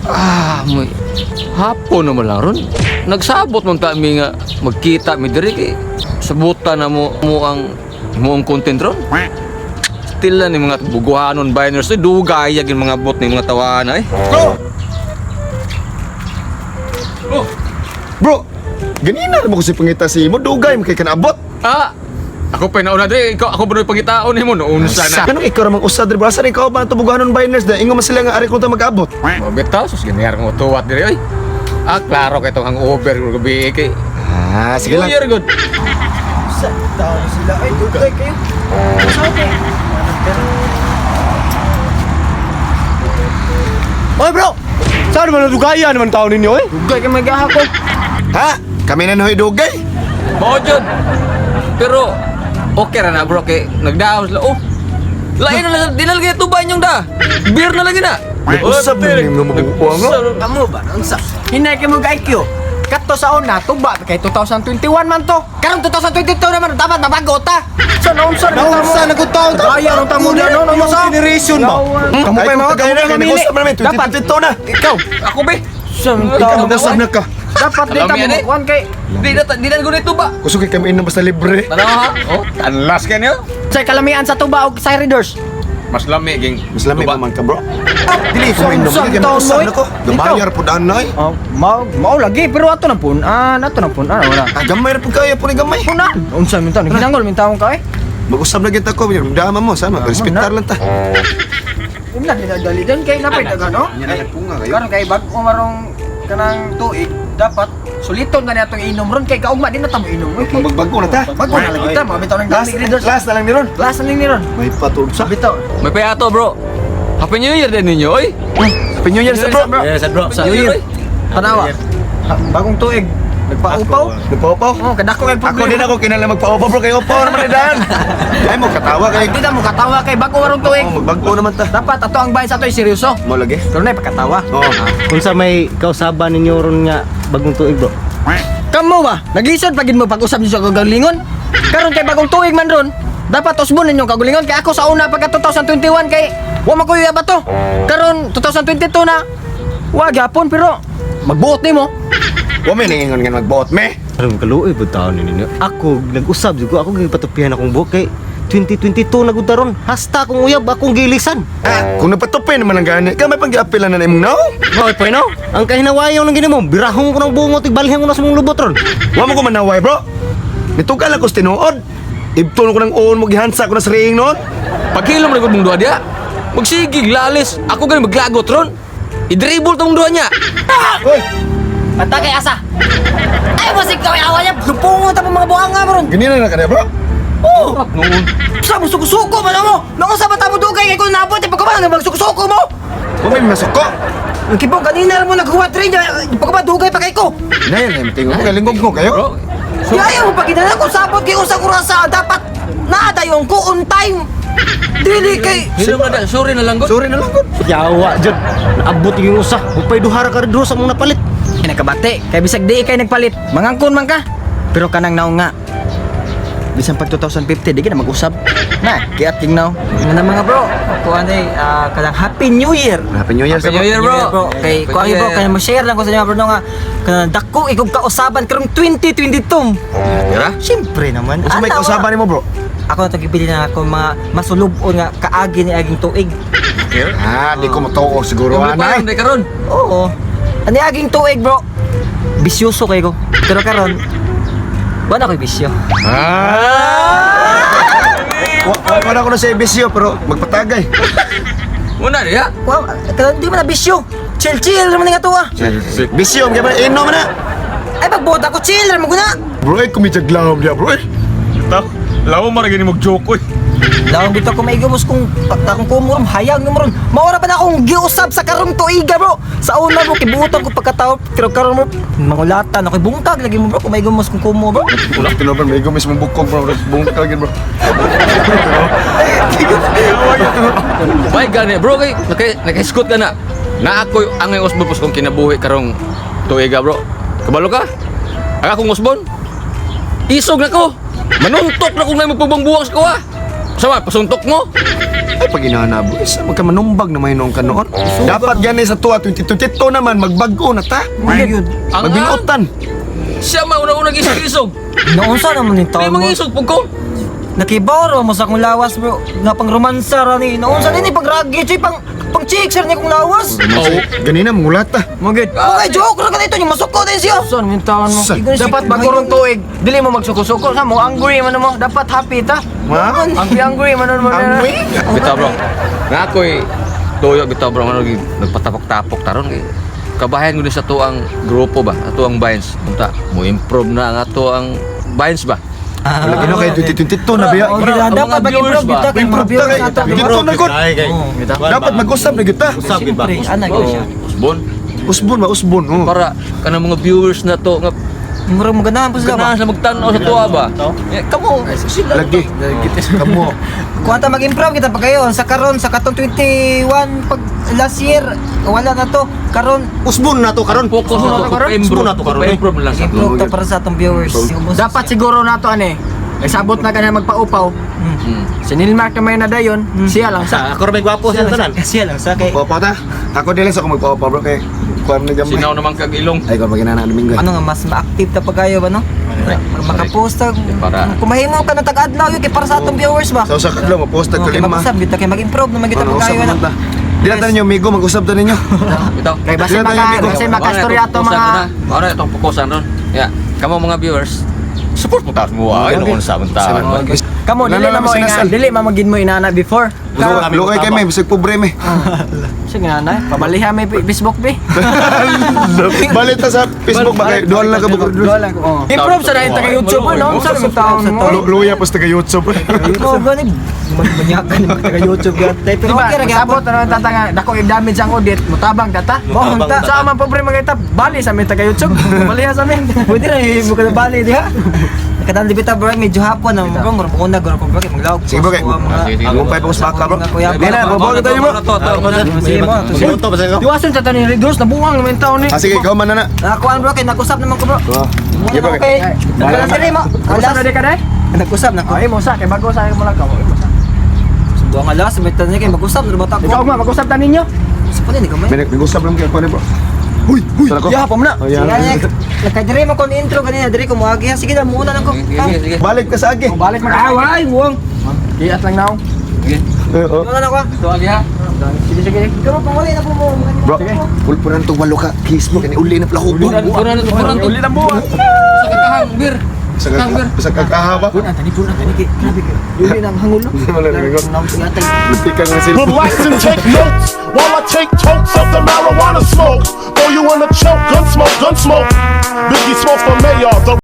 Ah, may hapon naman lang ron. Nagsabot man ta mi nga magkita mi diri kay sabutan na mo mo ang mo ang content ron. Still na ni mga buguhanon biners, eh, dugay yung mga bot ni mga tawana eh. Bro! Oh, Bro! Ganina na mo ko si pangita si imo, dugay mo kay kanaabot. ah, ako pa nauna diri, ikaw ako ba pangitaon nimo no unsa na. Ganun ikaw ramang usad bro. Asa ikaw ba ang tubuganon biners da? Ingo man sila nga ari ko ta mag-abot. Mabitaw sus ganiyar mo tuwat diri oy. Ah, klaro kay tong hangover gabi kay. Ah, sige lang. New Year good. Sa tao sila ay dugay kayo. Sa okay. Oy bro! Saan naman nadugayan naman taon ninyo eh? Dugay kay magahapon. Ha? Kami na noy dugay. Mao jud. Pero okay ra na bro kay nagdaos sila. Oh. Lain na lang, di na lagi tuba inyong da. Beer na lagi na. Nag-usab na ninyo nga mabubuha nga. Amo ba unsa? Hinay kay mo IQ. Kato sa una tuba kay 2021 man to. Karon 2022 naman dapat mabago ta. So naunsa na Naunsa na gud taon ta? Kaya ron ta mo na no no sa Generation ba? Kamu pa Ay, mga kung tagay kamu na, pa mamili. nag-usab na namin, Dapat 2022 na. ikaw. Ako be. Sa Ikaw mag-usab na ka. Dapat di ta Alam yan mo eh. kuan kay Di na gud tuba. Kusog kay kami inom basta libre. Tanaw ha. Oh, tanlas ka niyo. sa kalamian sa tuba og sa readers. Mas lami ging. Mas lami tuba. pa man ka bro. Dili ko mainom. Sa Dili taon kami usab mo, na ko. eh. Gamayar po daan na eh. Oh, mao mao lagi pero ato na pun-an, ato na pun-an wala. Ah, gamay ra pud kayo po ni gamay. Punan. Unsa man taon? Hinangol min taon ka eh. Mag-usab na kita ko, dama mo sama, respetar lang ta. Una dinadali din kay napay daga no? Karon kay bag-o marong kanang tuig dapat suliton na niya atong inom ron kay kaugma di na ta mo inom. Oy, kay Magbago na ta. Bago na lagi ta, mga bitaw ng Last, dami readers. last na lang ni Ron. Last na lang ni ron. May patulog sa. Bitaw. May payato bro. Happy New Year din ninyo oy. Happy New Year sa bro. Yes, bro. Happy New Year. Oy. Tanawa. Bagong tuig. Nagpaupaw. Nagpaupaw? Oh, kadako kay Ako din ako kinala magpaupaw bro kay upaw naman ni Dan. Ay mo katawa kay. Di ta mo katawa kay bago warong tuig. Oh, magbago naman ta. Dapat ato ang bayan sa ato ay seryoso. Mo lagi. Pero na pagkatawa. Oo. Kung sa may kausaban ninyo ron nga bagong tuig bro. Kamo ba? Naglisod pagid mo pag-usap niyo sa kagalingon. Karon kay bagong tuig man ron, dapat usbon ninyong kagalingon kay ako sa una pagka 2021 kay wa man koy ba to. Karon 2022 na wa gyapon pero magbuot nimo. Wa may ningingon nga magbuot me. Alam kaluoy pud taon ninyo. Ako nag-usab jud ko, ako gipatupihan akong buhok kay 2022 na gud ron. Hasta akong uyab akong gilisan. Ah, kung napatupay naman ang gani, gamay pang giapil na na imong naong. Hoy, pweno. Ang kahinawayaw ng ginimo, birahong ko ng bungot, igbalhin ko na sa mong lubot ron. Wa mo ko manaway bro. Nitugal ako sa tinuod. Ibton ko ng uon mo gihansa ko na sa riing noon. Paghilom na gud mong duha diha. Magsigig lalis. Ako gani maglagot ron. I-dribble tong duha niya. Hoy, Banta kay asa. Ay wasik kay awa niya, lupungon ta pa mga buhanga mo ron. ganina na ka na bro. Oh, Noon. sa mo suko-suko man mo. Naunsa ba ta mo dugay kay kung nabot eh, pagka ba magsuko-suko mo? Wa may masuko. Ang kibong kanina ra mo naghuwat rin niya, pagka ba dugay pa kay ko. Nayan ay tingo mo galingog ko kayo. Bro, So, Di ayaw mo pagkinala kung sabot kay usa kurasa dapat naadayon ko on time. Dili kay hilom na da. Sorry na lang gud. Sorry na lang gud. Yawa jud. Naabot yung usa. Upay duha ra ka rin sa mong napalit. Ay, nakabate kay bisag di kay nagpalit. Mangangkon man ka. Pero kanang naong nga. Bisan pag 2050 di ka na mag-usab. Na, kiat king now. Nga na mga bro, kuan ay kanang Happy New Year. Happy New Year sa Happy bro. New Year, bro. Kay Happy kuan New bro, Year. kay mo share lang ko sa inyo bro no, nga kanang dako ikog kausaban karong 2022. Tira. Siyempre naman. Unsa may Ana, kausaban nimo bro? Ako na itong gipili na ako mga masulubon nga kaagi ni aging tuig. Ah, di ko matuo siguro Yung anay. pa di karon. Oo. Ani aging tuig, bro. Bisyoso kay ko. Pero karon wala ko'y bisyo. Ah! Wala ko na sa bisyo pero magpatagay. Muna diha. Wow, karon di man na bisyo. Chill chill naman nga tuwa. Bisyo, mga ba inom na. Ay pagbuot ako chill ra mo guna. Bro, ay kumidya glahom niya, bro. Eh. Ta, lawo man gani mag-joke oy. Lawang dito ko maigumos kung pagtakong kumuram hayag mo ron. Maura pa na akong giusab sa karong tuiga, bro. Sa una bro, kibutan ko pagkatao pero karon mo mangulatan ako'y bungkag lagi mo bro kung maigumos kung kumo bro. Wala tinuban, may gumis mong bukog, bro. Bungkag yun, bro. May gani bro kay naka-scoot ka na. Na ako'y angay usbon pos kung kinabuhi karong tuiga bro. Kabalo ka? Ang akong usbon. Isog na ko. Manuntok na kung na magpabangbuwang sa kuha. Sama, pasuntok mo. Ay, pag inahanabo, isa magkamanumbag na may noong ka noon. Dapat gani sa tuwa, 2022 naman, magbago na ta. Ang Magbinuotan. Siya man una-unang isog-isog. Naunsa naman ni May taon mo. mga isog pug ko. Nakibaro mo sa akong lawas, bro. Nga pang romansa ra ni. Naunsa din ni pang ragi, choy, pang pang chicks ra ni akong lawas. Oh. Ganina, mangulat ta. Mo gid. Okay, joke ra kanito yung masuko din siya. Son, yung taon mo. Sa- Dapat bagurong tuig, dili mo magsuko-suko sa mo angry man mo. Dapat happy ta. Ma? Angry angry man mo. Angry? Bitaw, bro. Nga ako'y tuyo bitaw, bro, ano nagpatapok-tapok taron kay kabahin ko din sa tuang grupo ba, ato ang Vines. Unta, mo improve na ang ato ang Vines ba. Lagi na kay 2022 na biya. Oh, Bro, ang dapat mga viewers mag-improve ba? kita kay mga Improve ta viewers kay nato. 22 na gud. Ay, kay. Dapat mag-usab na gyud ta. Usab gid ba? Siyempre, ana gyud siya. Usbon. Usbon ba usbon oh. Para kanang mga viewers na to nga Murag mo ganahan po sila ba? ganahan sa magtan-aw sa tuwa ba. Eh, kamo sila. Lagi. Kamo. Kung ata mag-improve kita pa kayo sa karon sa katong 21 pag last year wala na to karon. Usbon na to karon. Focus na to Usbon improve na to karon. Eh. Improve na lang sa to. Improve ta para sa atong viewers. Dapat siguro nato ani. Nagsabot na ka na magpaupaw. Si Nilmark na may nadayon, siya lang sa. Sa ako ra may gwapo sa tanan. Siya lang sa kay Papa ta. Ako dili sa ako magpapa, bro, kay kuan na gamay. Sinaw naman kag ilong. Ay, kuan maginana Domingo. ano nga mas ma-active ta pa kayo ba no? Makapost ta Para- kung mahimo ka na tag-adlaw yun kay para sa atong viewers ba? Sa usa ka adlaw mo-post tag Okay, kalima. mag-usab gyud ta kay mag-improve naman gyud ta Ano, pa usab kayo naman na. ta. Dili ta ninyo migo, mag-usab ta ninyo. Bitaw. Kay basta Sila tayo, maka, amigo. basta makastorya to mga Mara itong pukusan ron. Ya, kamo mga viewers, support mo ta mo ay noon sa Seven. ta. Kamo Wala dili na na mo naman ina, sinasal. dili mamagin mo inana before. Lukay kami, bisag pobre mi. Sige na, pabaliha may Facebook be. Balik ta sa Facebook ba kay dual lang ka bukod. Dual lang ko. Oh. Improve sa dahil taga YouTube no, sa mga taon mo. Luya pas taga YouTube. Mo gani manyakan ni mga taga YouTube gyud. Pero Diba, okay ra masabot gyapon. na naman tatanga, dako yung damage ang audit, mutabang data. Mo ta. Sa man pobre mga itap, bali sa amin taga YouTube. Baliha sa amin. Pwede ra mo kada bali diha. Kadang di bitaw bro, medyo hapon na bro, murag una guro ko bro kay maglawag. Sige bro, kay Sige, sige. Ang pa ko sa baka, bro. Mga kuya, Di na, babaw tayo mo. Sige mo. Sige to basta ko. Iwasan sa tanin Red Horse, nabuang naman yung taon ni. Ah, sige, ikaw man na na. Nakakuan bro kay nag-usap naman ko bro. Sige bro. Okay. Wala diri mo. Usap na di ka dai? Nag-usap na ko. Ay mo sa kay bago sa mo lang ka. Ay, mo sa. Buang alas, may tanan kay mag-usap na ba ta ko? Ikaw ma, mag-usap ta ninyo. Sa pa ni gamay. May nag-usap lang kayo bro. Huy, huy. Ya, pa mo na. Oh, yan. Sige, kay diri mo kon intro ganina diri ko moagi. Sige na muuna lang ko. Sige, sige. Balik ka sa agi. Balik man. Away, buang. Iat lang now. Sige. Oo. Muuna na ko. Ito agi ha. Sige sige. Karon panguli na po mo. Bro, pulpo na itong walo ka. Kiss mo, kani uli na pala ko. Pura na to, pura na to. Uli lang buwan. Sa kakahang beer. Sa kakaha ba? Punan tani kay grabe kay. Uli nang hangulo. Wala na, amigo. Luntikan nga sila. Relax and take notes while I take tokes of the marijuana smoke. Throw you in a choke, gun smoke, gun smoke. Biggie Smalls for mayor. The